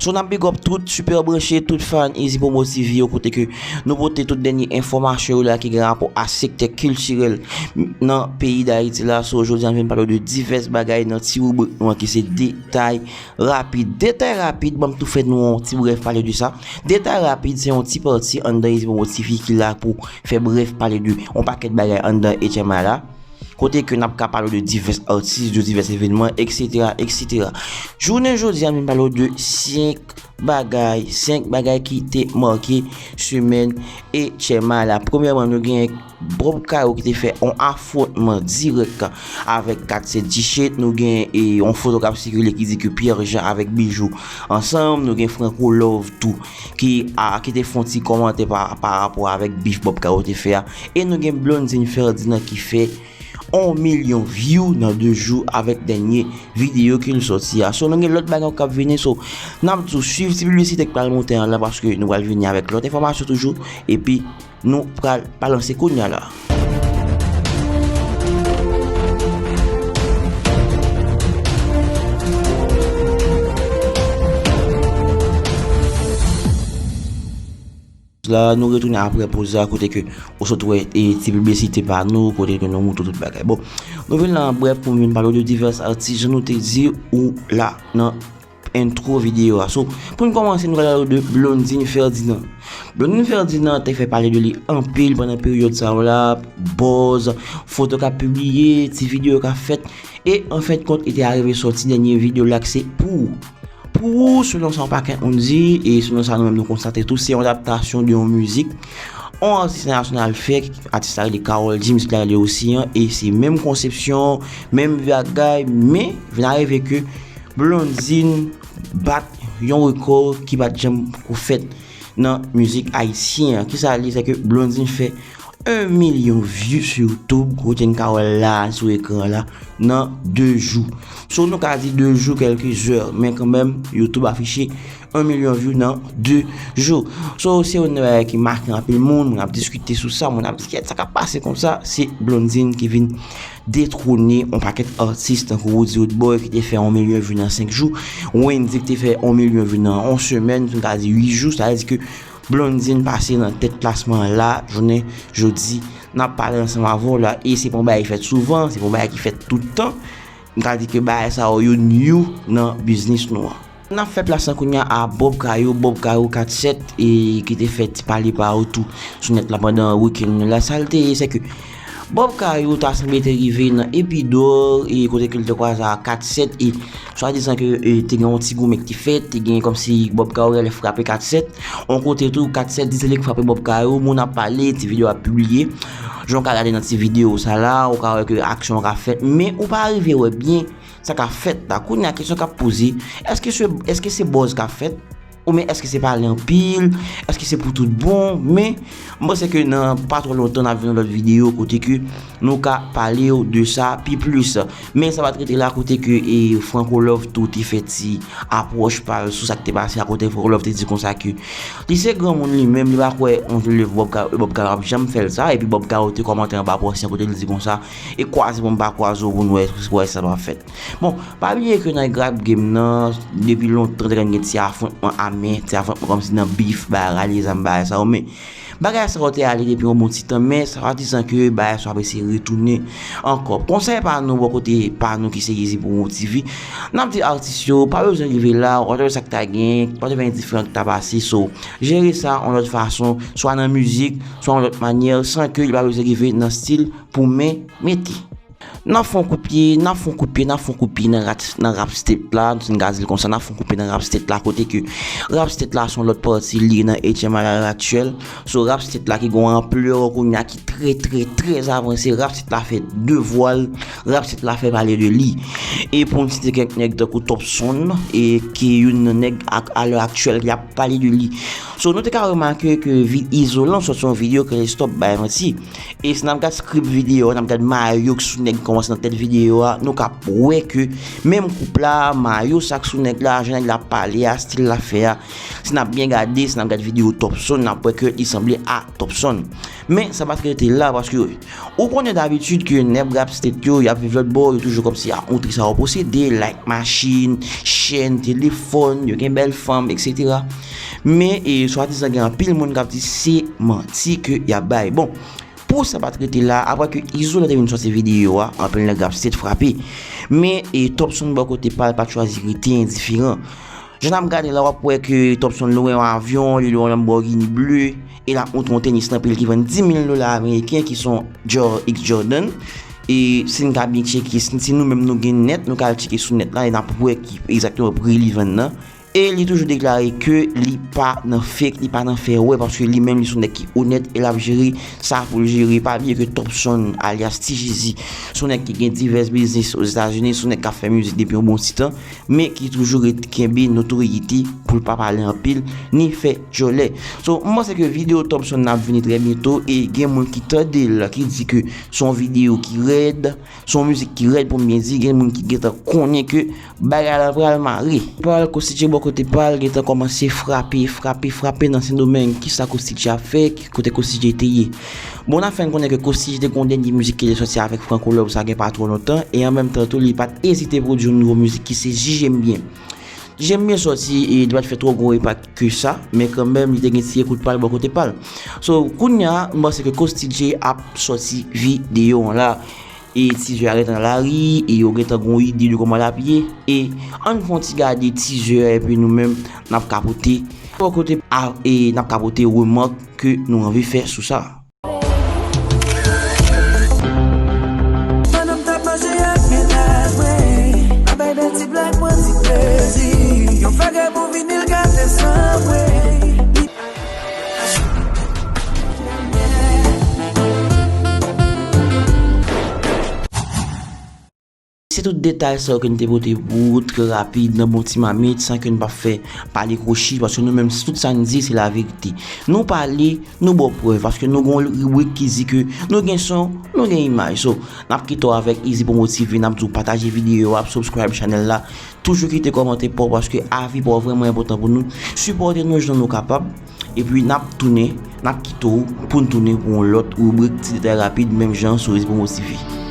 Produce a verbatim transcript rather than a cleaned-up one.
So n ap big up tout Super Branche, tout fan Easy Promo T V yo, kote ke nou pote tout dènye enfòmasyon yo la ki gen rapò a sektè kiltirèl nan peyi Dayiti la. So jodi a n vin pale de divès bagay nan ti ribrik nou an ki se detay rapid. Detay rapid, ban m tou fè nou yon ti brèf pale de sa. Detay rapid se yon ti pati anndan Easy Promo T V ki la pou fè brèf pale de yon pakèt bagay anndan H M I la. Kote ke n ap ka pale w de divès atis, de divès evènman, et cetera, et cetera. Jounen jodi a, m vin pale w de senk bagay, senk bagay ki te make semèn H M I la. Premyèman, nou gen Bob Caro ki te fè yon afwontman dirèk avèk Kat Sèt Dichèt. Nou gen, e, yon foto k ap sikile ki di ke Pierre Jean avèk Bijou ansanm. Nou gen Franco Love tou ki, a, ki te fè yon ti kòmantè pa, pa rapò avèk bif Bob Caro te fè a. E nou gen Blondine Ferdinand ki fè yon milyon view nan de jou avèk dènye videyo ke l sòti a. So, nou gen lòt bagay k ap vini. So, n ap di w swiv ti piblisite k pral monte an la, paske nou pral vini avèk lòt enfòmasyon toujou. Epi, nou pral balanse kounye a la. La, nou retounen apre poz la, kote ke ou sot wè, e, ti piblisite pa nou, kote ke nou moutre tout bagay. Bon, nou vin la an brèf pou m vin pale w de divès atis, jan nou te di ou la nan entwo videyo a. So, pou n kòmanse, nou pral pale w de Blondine Ferdinand. Blondine Ferdinand te fè pale de li anpil pandan peryòd sa yo la, buzz, foto k ap pibliye, ti videyo k ap fèt. E, an fen de kont, li te arive sòti dènye videyo la ki se Pou Ou. Pou Ou, selon sa yon pakèt moun di, e selon sa nou menm nou konstate tou, se yon adaptasyon de yon mizik. Yon atis entènasyonal fè, atis la rele Carole G, mizik la rele Oseyan, e se menm konsepsyon, menm bagay, men vin arive ke Blondine bat yon rekò ki pa t janm ko fèt nan mizik ayisyen an. Kisa l ye? Se ke Blondine fè yon milyon view sou YouTube, kote n ka wè l la sou ekran la, nan de jou. So, nou ka di de jou, kèlke zè, men kanmenm, YouTube afiche yon milyon view nan de jou. So, se youn nan bagay ki make anpil moun, moun ap diskite sou sa, moun ap di, "Kèt, sa k ap pase konsa?" Se Blondine ki vin detwone yon pakèt atis tankou Roody Roodboy ki te fè yon milyon view nan senk jou, Wendyy ki te fè yon milyon view nan yon semèn, nou ka di uit jou, sa vle di ke Blondine pase nan tèt klasman an la, jounen jodi n ap pale ansanm avè w la, e se pa yon bagay ki fèt souvan, se pa yon bagay ki fèt tout tan. M ka di ke bagay sa yo, yo new nan biznis nou an. N ap fè plas lan kounye a a Bob Caro, Bob Caro kat sèt, e ki te fè ti pale pa yo tou sou nèt la pandan wikenn nan la. Sa l te ye, se ke Bob Caro ta sanble te rive nan Epidor, e kote ke l te kwaze a kat sèt, e swadizan ke, e, te gen yon ti goumen ki te fèt, te gen kòmsi Bob Caro t ale frape kat sèt. Yon kote tou, kat sèt di se li k frape Bob Caro, moun ap pale, ti videyo ap pibliye. Jan w ka gade nan ti videyo sa la, ou ka wè ke aksyon an ka fèt, men ou pa rive wè byen sa k ap fèt la. Kounye a, kesyon k ap poze, èske se, èske se buzz k ap fèt? Oubyen èske se pale anpil? Èske se pou tout bon? Men, m panse ke nan pa twò lontan, n ap vin yon lòt videyo kote ke nou ka pale w de sa pi plis. Men sa pa t rete la, kote ke, e, Franco Love tou te fè ti apwòch pa l sou sa k te pase a, kote Franco Love te di konsa ke li se granmoun li menm, li pa kwè yon lè Bob Caro, Bob Caro ap janm fè l sa, epi Bob Caro te kòmante anba pòs lan kote l di konsa, e kwaze pou m pa kwaze w pou n wè, wè sa p ap fèt. Bon, pa bliye ke nan rap game nan, depi lontan, te konn gen ti afwontman ame, ti afwontman kòmsi nan bif, bagay rale zam, bagay sa yo, men bagay sa yo te ale depi yon bon ti tan, men sa pa di san ke bagay sa yo ap eseye retounen ankò. Konsèy pa nou, bò kote pa nou ki se Easy Promo T V, n ap di atis yo, pa bezwen rive la, w ap wè sa k ta gen, pa t gen diferan k ta pase, so, jere sa yon lòt fason, swa nan mizik, swa yon lòt manyè, san ke li pa bezwen rive nan stil pou men mete. N ap fè yon kout pye, n ap fè yon kout pye, n ap fè yon kout pye nan rap, nan rap state la, nou ka di l konsa, n ap fè yon kout pye nan rap state la, kote ke rap state la se yon lòt pati li nan H M I a lè aktyèl. So, rap state la ki gen yon anplè kounye a ki trè, trè, trè avanse. Rap state la fè devwa l, rap state la fè pale de li. E pou n site kèk nèg tankou Top Son, e ki youn nan nèg ak, a lè aktyèl ki ap pale de li. So, nou te ka remake ke vi-, Izolan sòti yon videyo ki rele Stop Bay Manti. E si n ap gad script videyo a, n ap gad mayo k sou nèg Kòmanse nan tèt videyo a, nou ka wè ke menm koup la, mayo sa k sou nèg la, jan nèg la pale a, stil l ap fè a, si n ap byen gade, si n ap gade videyo Topson, n ap wè ke li sanble a Topson. Men sa pa t rete la, paske ou konnen dabitid ke nèg rap state yo, y ap viv lòt bò, yo toujou kòmsi ap montre sa yo posede, like machin, chèn, telefòn, yo gen bèl fanm, etsetera. Men e, swadizan gen anpil moun k ap di se manti ke y ap bay. Bon, pou sa pa t rete la, apre ke Izo la te vin sòti videyo a, anpil nèg rap state frape. Men e, Topson bò kote pa l pa t chwazi rete endiferan. Jan n ap gade la, w ap wè ke Topson lwe yon avyon, li lwe yon Lamborghini ble, e l ap montre yon tenis nan pye l ki vann dis mil dola ameriken, ki se yon Jor-, X Jordan. E si n ka byen tcheke, si, si nou menm nou gen nèt, nou ka al tcheke sou nèt la, e n ap wè ki egzakteman pri li vann nan. E li toujou deklare ke li pa nan fake, li pa nan fè wè, paske li menm li se yon nèg ki onèt e l ap jere sa pou l jere. Pa bliye ke Topson alyas Ti Jezi se yon nèg ki gen divès biznis Ozetazini, se yon nèg k ap fè mizik depi yon bon ti tan, men ki toujou ret kenbe notoriyite pou l pa pale anpil, ni fè djòlè. So, m panse ke videyo Topson nan ap vini trè byento, e gen moun ki tande l, ki di ke se yon videyo ki rèd, se yon mizik ki rèd pou m byen di, gen moun ki gentan konnen ke bagay la pral mare. Pral Kositje bò kote pa l gentan kòmanse frape, frape, frape nan Sendomeng. Kisa Kositje ap fè? Ki kote Kositje te ye? Bon, n ap fè n konnen ke Kositje te gen yon dènye mizik ki te sòti avèk Franco Love, sa gen pa twò lontan, e an menm tan tou, li pa t ezite pwodui yon nouvo mizik ki se Jije m byen. Jije m byen sòti, e li pa t fè twò gwo enpak ke sa, men kanmenm, li te gen ti ekout pa l bò kote pa l. So, kounye a, m panse ke Kositje ap sòti videyo an la. E tizè a gentan nan lari, e yo gentan gon ide de kòman l ap ye. E ann fè yon ti gade tizè a, epi nou menm, n ap ka pote bò kote a, e n ap ka pote remak ke nou anvi fè sou sa. Pandan m t ap manje ak mennaj mwen, m ap bay bèl ti blag mwen ti plezi. Yon vagabon vini l gate san mwen. Se tout detay sa yo ke n te pote pou ou, trè rapid, nan bon ti mamit, san ke n pa fè pale kwochi, paske nou menm, tout sa n di, se laverite. Nou pale, nou ba w prèv, paske nou gen yon ribrik ki di ke nou gen son, nou gen imaj. So, n ap kite w avèk Easy Promo T V, n ap di w pataje videyo a, subscribe channel la, toujou kite kòmantè pa w, paske avi pa w vrèman enpòtan pou nou. Sipòte nou jan nou kapab, epi n ap tounen, n ap kite w pou n tounen pou yon lòt ribrik ti detay rapid, menm jan sou Easy Promo T V.